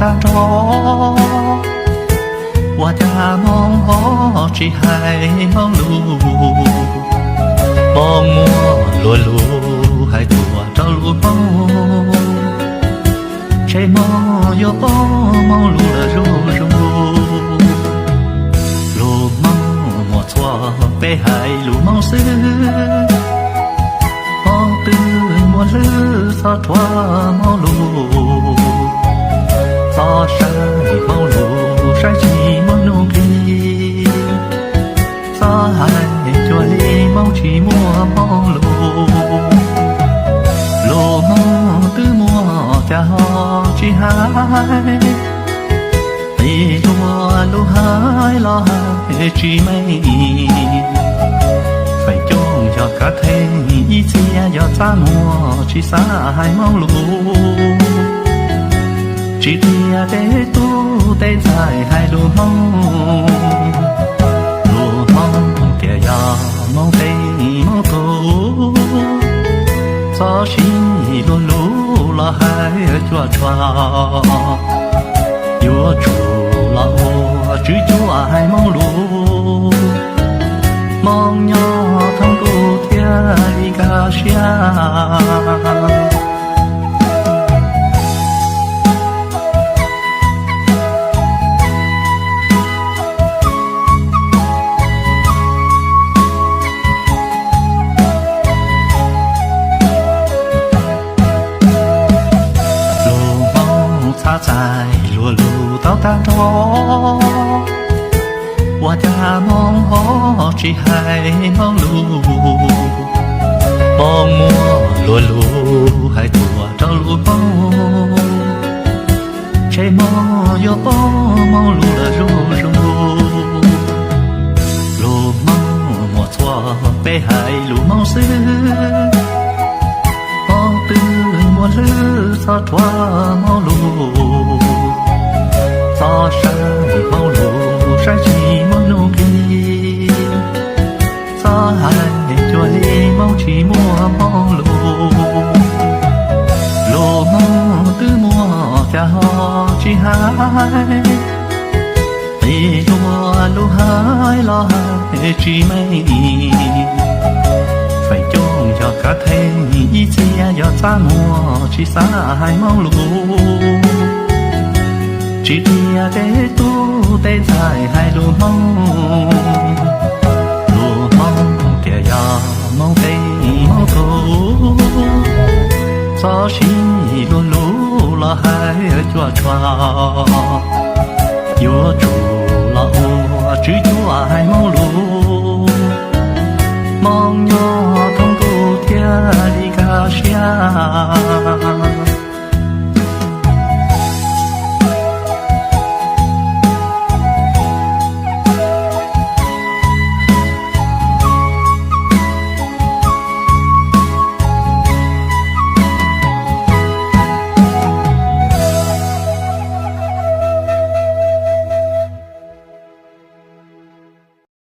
tag nrho. Ua cas Hmoob ho tsis hais Hmoob lus, Hmoob muaj luag lus hais tuaj rau lus Hmoob, ntshe Hmoob yuav poob Hmoob lus lawm zuj zus. Lus Hmoob muaj txhua, peb hais lus Hmoob xwb. Hmoob twb muaj hlwb, txhob rhuav Hmoob lus, txhob saib Hmoob lus, saib tsis muaj nuj nqis. Txhob hais cuag li Hmoob tsis muaj Hmoob lus. Lus Hmoob twb muaj cas ho tsis hais, qis dua lus hais los hais tsis meej. Feem coob yog kav theej ib txhia yog txaj muag tsis xav hais Hmoob lus, tsis qhia tej tub tej ntxhais hais lus Hmoob. Lus Hmoob tias yog Hmoob tej Hmoob tug, txhob siv luag lus los hais cuaj tshua. Yuav tsum los ua tswv cuab hais Hmoob lus, Hmoob nyob thoob ntuj thiaj li kaj siab. Lus Hmoob txhab txais luag lus tau tag nrho. Ua cas Hmoob ho tsis hais Hmoob lus, Hmoob muaj luag lus hais tuaj rau lus Hmoob, ntshe Hmoob yuav poob Hmoob lus lawm zuj zus. Lus Hmoob muaj txhua, peb hais lus Hmoob xwb. Hmoob twb muaj hlwb, txhob rhuav Hmoob lus, txhob saib Hmoob lus, saib tsis muaj nuj nqis. Txhob hais cuag li Hmoob tsis muaj Hmoob lus. Lus Hmoob twb muaj cas ho tsis hais, qis dua lus hais los hais tsis meej. Feem coob yog kav theej ib txhia yog txaj muag tsis xav hais Hmoob lus, tsis qhia tej tub tej ntxhais hais lus Hmoob. Lus Hmoob tias yog Hmoob tej Hmoob tug, txhob siv luag lus los hais cuaj tshua. Yuav tsum los ua tswv cuab hais Hmoob